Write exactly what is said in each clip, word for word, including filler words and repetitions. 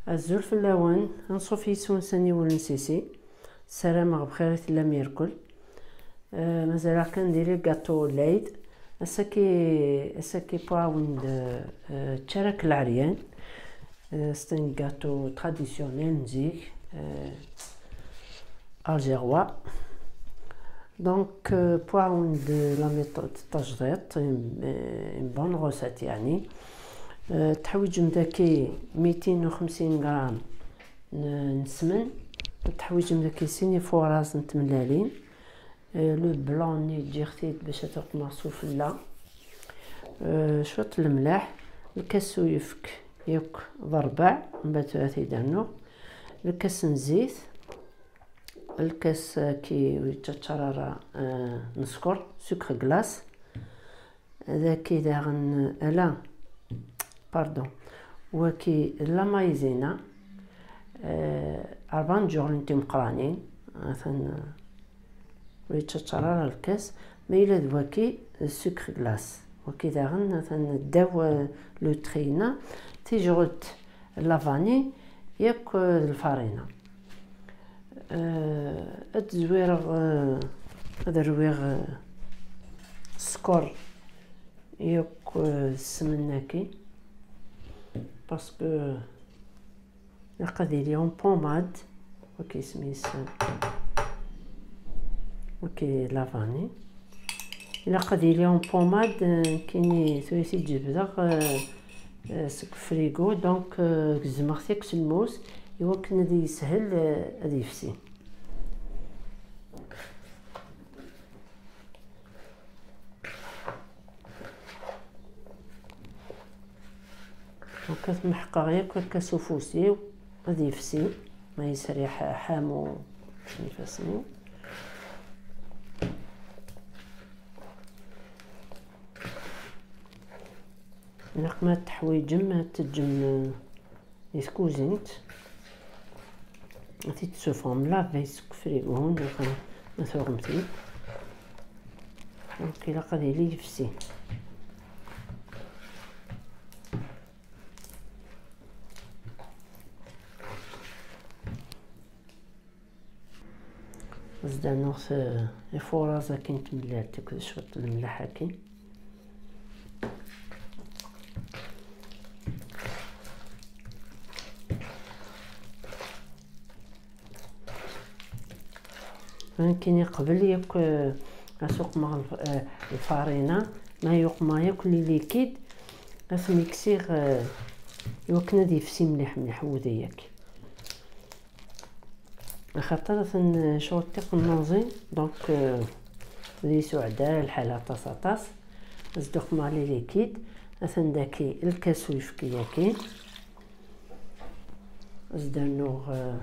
Azul fell-awen, anṣuf yis-wen s aniwel n Sisi. Ssarameɣ bxir i tellam irkel. Eh, mazal-aɣ kan di le gâteau n Lɛid. Ass-agi, ass-agi pour awen-d, eh, ččarak lɛeryan. Eh, c'est un gâteau traditionnel n zik, eh, algérois. Donc, euh, pour awen-d la méthode tajdiṭ, une, euh, une bonne recette, يعني. Euh, teḥwiǧem daki mitin u xemsin gram n, n ssmen, teḥwiǧem daki sin ifuras n tmellalin, euh, le blanc-nni ǧǧiɣ-t-id bac ad t-uqmeɣ sufella, euh, cwiṭ lemleḥ, lkas n uyefki yakk d rrbeɛ, mbeɛd tura ad t-id-rnuɣ, lkas n zzit, lkas-agi ur yettaččar ara, eh, n sskeṛ, sucre glace. Daki daɣen, ala, pardon, waki la maïzena, eh, rebɛa n tjuɣrin timeqranin, atan, eh, ur yettaččar ara lkas, ma yella d waki d sucre glace. Waki daɣen, atan ddaw, eh, le trait-na, tijɣelt la vanille, yakk, eh, d lfarina. Eh, ad zwireɣ, eh, ad rwiɣ, eh, sskeṛ yakk, eh, d ssmen-agi, parce que ilaq ad yili en pommade, waki isem-is, waki la vanille. Ilaq ad yili en pommade, eh, nekkini tura i t-id-jebdeɣ, eh, eh, seg frigo, donc, eh, gezmeɣ-t yakk s lmus, iwakken ad yeshel, eh, ad yefsi. Donc, ad t-meḥqeɣ yakk akka s ufus-iw, ad yefsi, ma yesriḥ ḥamu s ifassen-iw. Ilaq ma teḥwiǧem ad teǧǧem, eh, di tkuzint, ad t-id-tessufɣem la veille seg ufrigu, neɣ ma tuɣem-t-id. Donc, ilaq ad yili yefsi. Zdanuɣ ifuṛaẓ akin n tmellalt akked cwiṭ n lemleḥ akin. Nekkini qbel yakk, eh, ad suqmeɣ lf-, eh, lfarina, ma yuqmeɣ yakk les liquides, ad t-miksiɣ, eh, iwakken ad yefsi mliḥ mliḥ wudi-agi. Axaṭer atan, eh, cɣel tiqennaẓin, donc, eh, ur yesɛedda ara lḥal aṭas aṭas. Ad sduqmeɣ les liquides, atan daki lkas uyefki-agi. Ad s-d-rnuɣ, eh,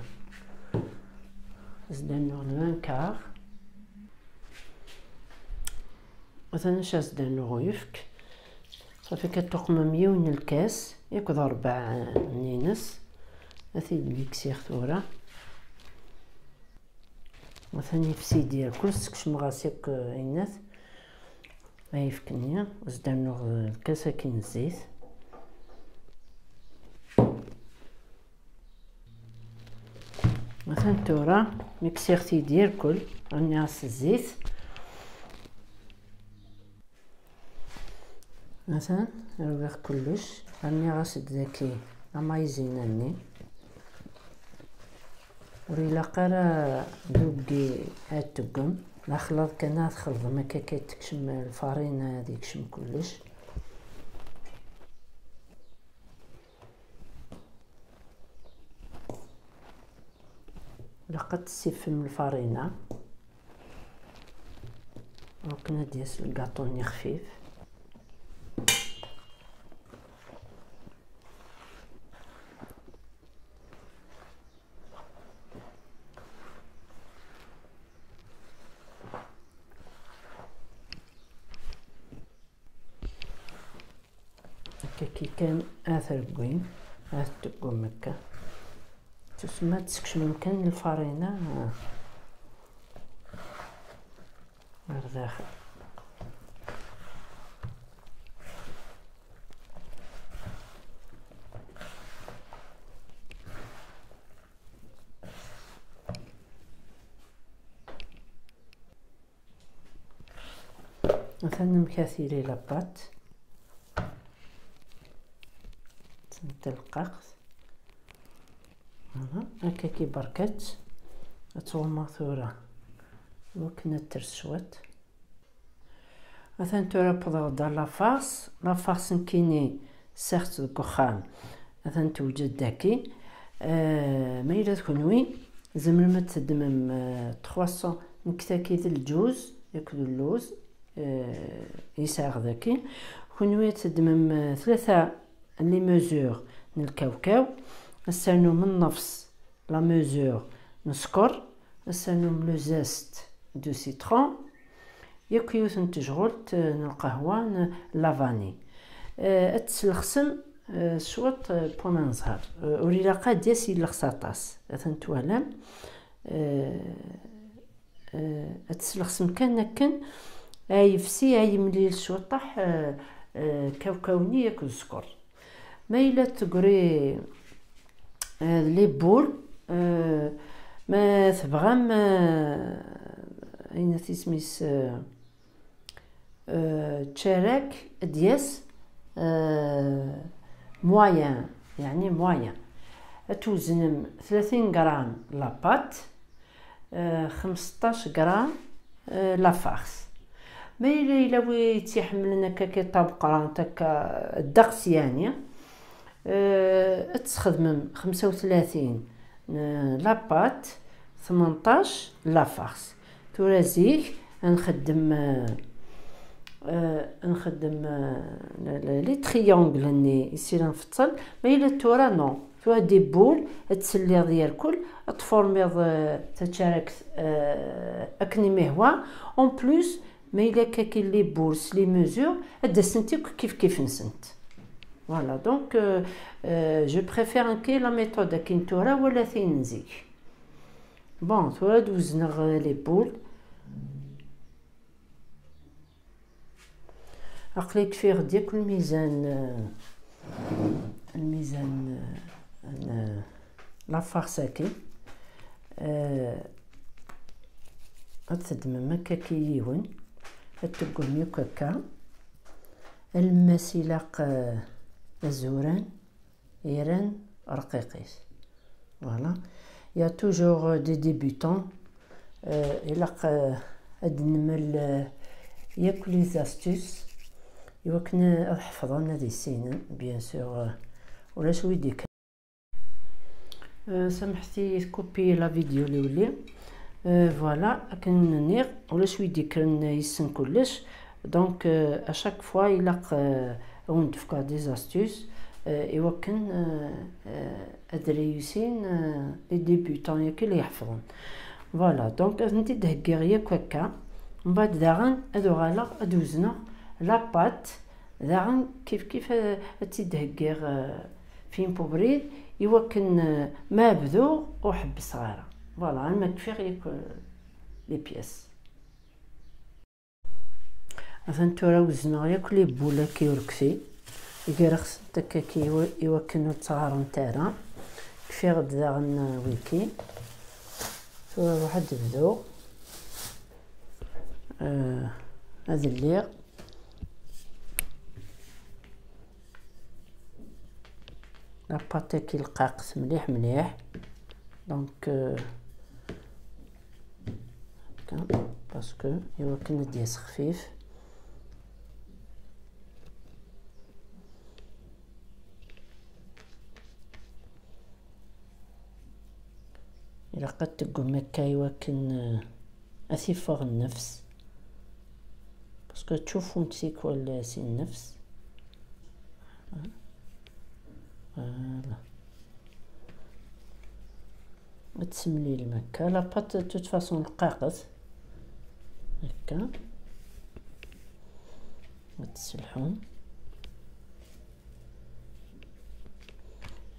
ad s-d-rnuɣ le un quart. Atan acu ad s-d-rnuɣ uyefki. Ṣafi, ad tuqmem yiwen n lkas akked rrbeɛ-nni-ines. Ad t-id-miksiɣ tura. Atan yefsi-d irkul, skecmeɣ-as akk, eh, ayennat. Ayefki-nni, ad s-d-rnuɣ lkas akin n zzit. Atan tura, miksiɣ-t-id irkul, rniɣ-as zzit. Atan, rwiɣ kullec, rniɣ-as-d daki amaïzena-nni. Ur ilaq ara d uggi ad teggem, d axlaḍ kan ad txelḍem akka, akka tekcem lfarina, ad yekcem kullec. Ilaq ad tessifem lfarina, akken ad d-yas lgaṭu-nni xfif. Akka kan ad t-reggim, ad t-teggum akka. Tusma ad tsekcmem kan lfarina ar daxel. Atan amek ara tili la pâte. Atan telqaqt. Voilà, akka ki berkat. Ad tɣummeɣ tura. Iwakken ad ters cwiṭ. Atan tura wwḍeɣ-d ɣer la farce. La farce nekkini ssiɣ-tt deg uxxam. Atan tewjed daki. Eh, ma yella d kenwi, tzemrem ad teddmem, eh, trois cents, nekk taki d lǧuz akked lluz, eh, i sɛiɣ daki. Kenwi ad teddmem, eh, tlata les mesures n lkawkaw, ad ternum nnefs la mesure n sskeṛ, ad ternum le zeste du citron, yakk yiwet n tejɣult, eh, n lqahwa n la vanille. Eh, ad teslexsem, eh, cwiṭ, eh, n waman n zzher. Eh, ur ilaq ad d-yas yelleɣs aṭas. Atan twalam. Eh, eh, ad teslexsem kan akken, ay yefsi, ay yemlil cwiṭaḥ, eh, eh, kawkaw-nni akked sskeṛ. Ma yella tegri, eh, les boules, eh, ma tebɣam, eh, ayen isem-is, eh, eh, ččarak ad d-yas, eh, moyen, yeɛni moyen. Ad tweznem tlatin gram la pâte, eh, xmesṭac gram, eh, la farce. Ma yella, yella wi tt-iḥemmlen akka, akka tameqqrant, akka ddeqs yani, eh, ad tesxedmem xemsa u tlatin n la pâte, tmenṭac la farce. Tura zik ad nxeddem, eh, eh, ad nxeddem, eh, les triangles-nni i sila nfeṭṭel, ma yella tura non. Tura des boules, ad tselliḍ yerkul, ad tformiḍ, eh, taččarakt, eh, akken i m-ihwa. En plus, ma yella akka ki les boules, les mesures, ad d-asent akk kif kif-nsent. Voilà, donc, euh, euh, je préfère nekki la méthode akin tura wala tin n zik. Bon, tura ad wezneɣ, euh, les boules. Aql-i kfiɣ-d yakk lmizan, euh, lmizan, euh, n, euh, la farce-agi. Euh, ad teddmem akka ki yiwen, ad teggum yakk akka. Alemmas ilaq, euh, azuran, iran, rqiqit. Voilà. Il y a toujours, euh, des débutants. Euh, ilaq, euh, ad nemmel, euh, yakk les astuces. Iwakken ad ḥefḍen, ad issinen, bien sûr, euh, ulac wi d-ikkren. Euh, samḥet-iyi, tkupi la vidéo liwli. Euh, voilà, akken nniɣ, ulac wi d-ikkren, yessen kullec. Donc, euh, à chaque fois, ilaq, euh, ad wen-d-fkeɣ des astuces, euh, iwakken, euh, euh, ad réussin, euh, les débutants, yakk i la iḥefḍen. Voilà, donc, ad tent-id-heggiɣ yakk akka. Mbeɛd daɣen, ad uɣaleɣ, ad wezneɣ la pâte. Daɣen, kif kif, euh, ad tt-id-heggiɣ, euh, fi ubrid, iwakken, euh, ma bduɣ, ur ḥebbseɣ ara. Voilà, alma kfiɣ yakk, euh, les pièces. Atan tura wezneɣ yakk les boules-agi ur kfi. Greɣ-tent akka ki iwa-, iwakken ur ttɣarent ara. Kfiɣ-d daɣen, euh, wiki. Tura ruḥ ad d-bduɣ. Euh, ad lliɣ. La pâte-agi lqaqet mliḥ mliḥ. Donc, euh, parce que iwakken ad d-yas xfif. Ilaq ad teggum akka iwakken, euh, ad t-iffeɣ nnefs. Parce que ttcuffunt tikwal si nnefs. Voilà. Ad tsemlilem akka. La pâte, de toute façon, lqaqet. Akka. Ad tselḥum.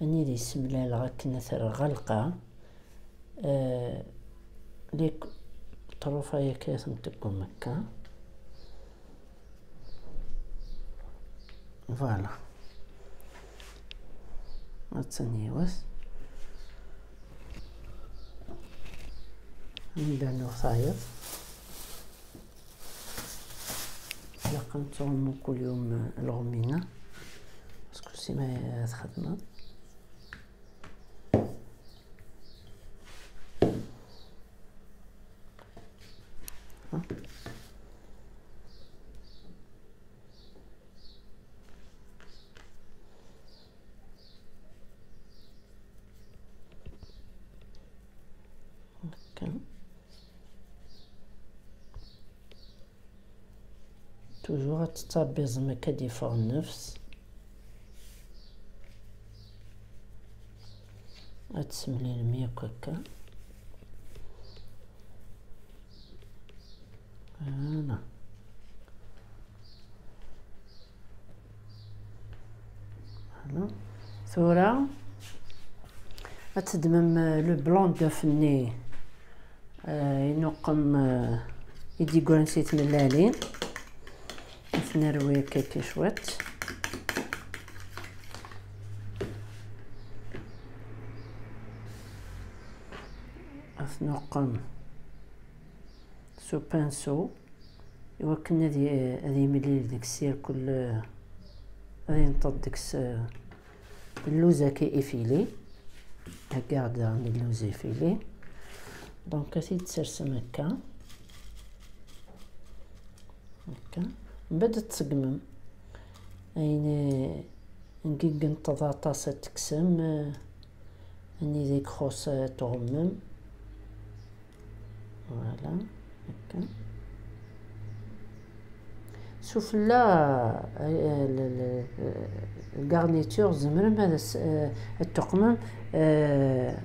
Anida i semlaleɣ akken ad t-rreɣ ɣer lqaɛ. Eh, les truffes-agi ad tent-teggum akka. Voilà. Attan yiwet. Anda nuɣ tayeḍ. Nettɣummu kul yum lɣum-ina. Parce que c'est ma txedmeḍ. هكا. Toujours ad tettabiẓem akka ad d-yeffeɣ nnefs. Ad tessemlilem yakk akka. Voilà. Voilà. Tura ad teddmem, euh, le blanc d'œuf-nni, euh, inuqem, euh, i d-yeggran si tmellalin. Ad t-nerwi akka cwiṭ. Ad t-nuqem s upinceau, iwakken ad y-, ad yemlil deg-s irkul, ad yenṭeḍ deg-s, eh, lluz-agi effilé. Heggaɣ-d daɣen lluz effilé. Donc, ad t-id-tsersem akka. Akka. Mbeɛd ad tṣeggmem. Ayen, eh, n yenṭeḍ aṭas ad tekksem, eh, ayen ideg ixuṣṣ, eh, tɣummem. Voilà, akka. Sufella, eh, le, le, le garniture, tzemrem ad as-, eh, ad tuqmem, eh,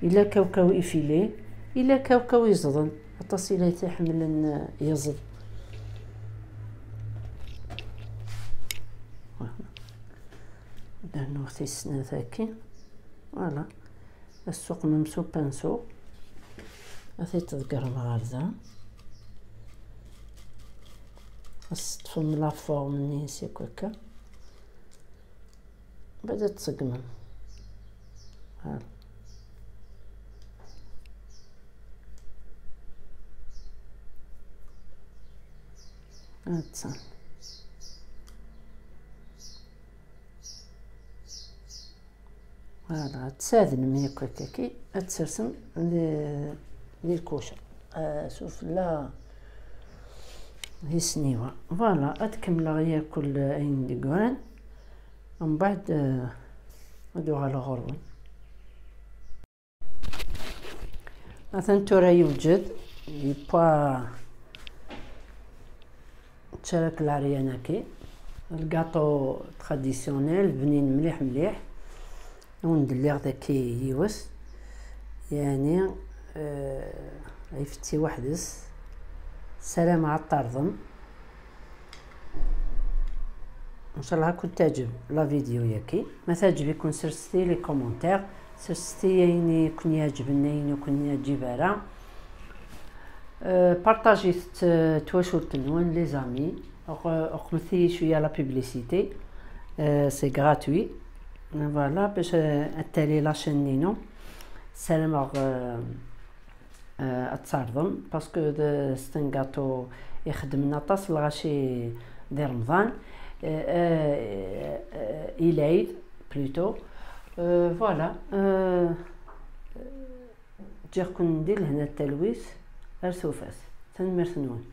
illa kawkaw effilé, illa kawkaw iẓḍen. Aṭas i la iḥemmlen, eh, iẓḍ. Voilà. Ad rnuɣ tis snat akkin. Voilà. Ad s-tuqmem s upinceau. Ad t-id-tḍeggrem ɣer da. Ad s-teṭṭfem la forme-nni s akk akka. Mbeɛd ad tṣeggmem. Voilà. Atta. Voilà, ad tsaɛdnem yakk akkaki, ad tsersem di, di lkuca. Ah, sufella di sniwa. Voilà, ad kemmleɣ yakk ayen d-yeggran. Mbeɛd, eh, ad uɣaleɣ ɣur-wen. Atan tura yewjed, yewwa ttarra-k lɛeryan-agi. Lgaṭu traditionnel, bnin mliḥ mliḥ. Ad wen-d-lliɣ daki yiwet. Yeɛni, eh, ifetti weḥd-s. Ssarameɣ ad t-terḍem. Ncallah ad kent-teɛǧeb la vidéo-yagi. Ma teɛǧeb-iken, serset-iyi les commentaires, serset-iyi ayen i ken-iɛeǧben, ayen ur ken-iɛeǧib ara. Euh, partagez-t, euh, twacult-nwen, les amis. Uq-, uqmet-iyi cwiya la publicité. Euh, c'est gratuit. Voilà, bac, euh, ad tali la chaîne-inu. Ssarameɣ, euh, euh, ad terḍem, parce que d, c'est un gâteau ixeddmen aṭas lɣaci di Remḍan, euh, euh, euh, i lɛid, plutôt. Euh, voilà. Euh, ǧǧiɣ-ken di lehna d talwit, ar tufat. Tanemmirt-nwen.